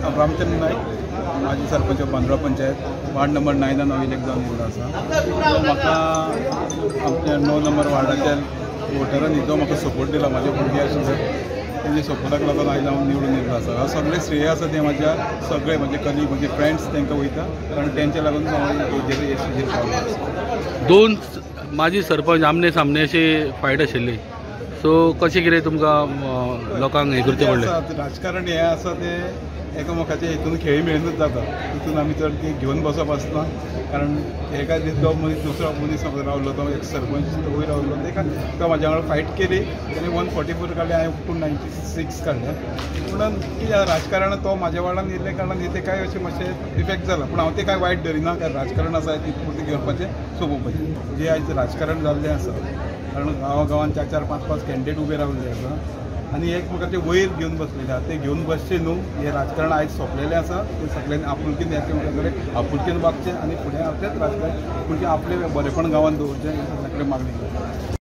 रामचंद्र नाईक, माजी sarpanch Bandora panchayat, ward number 9 हांव elect जावन येयल्लो आसा. म्हाका आमच्या 9 नंबर वार्डाच्या वोटरांनी जो म्हाका सपोर्ट दिला, म्हाजे भुरगे आशिल्ले तेंच्या सपोर्टाक लागून आयज हांव निवडून येयल्लो आसा. सगळें श्रेय आसा तें म्हाज्या सगळे म्हजे कलीग, म्हजे फ्रेंड्स तांकां वयता, कारण तेंच्या लागून हांव हेजेर पावलो आसा. दोन माजी सरपंच आमने सामने अशी फायट आशिल्ली, सो कशें कितें तुमकां लोकांक हें करचें पडलें? राजकारण हें आसा तें एकामेकाच्या हितून खेळी मेळूनच जाता, तितून आमी चड ती घेवन बसप आसना, कारण एका दीस तो मनीस दुसरो मनीस रावलो, तो एक सरपंच वयर रावलो, तेका तो म्हाज्या वांगडा फायट केली, तेणें 144 काडले, हांवें 296 काडले. पूण कितें राजकारणान तो म्हाज्या वांगडा येयल्ल्या कारणान तें कांय अशें मातशें इफेक्ट जाला, पूण हांव तें कांय वायट धरिना, कारण राजकारण आसा तितून घेवपाचें सोंपोवपाचें. जें आयज राजकारण जाल्लें आसा, कारण गांवा गांवांत 4 4 5 5 कॅन्डिडेट उबे रावल्ले आसा आनी एकमेकाचे वयर घेवन बसलेले आसा, ते घेवन बसचे न्हू. हें राजकारण आयज सोंपलेलें आसा, ते सगळ्यांनी आपुलकीन एकामेका कडेन आपुलकीन वागचें आनी फुडें आपलेंच राजकारण म्हणजे आपलें बरेपण गांवांत दवरचें, हें सगळें मागणी.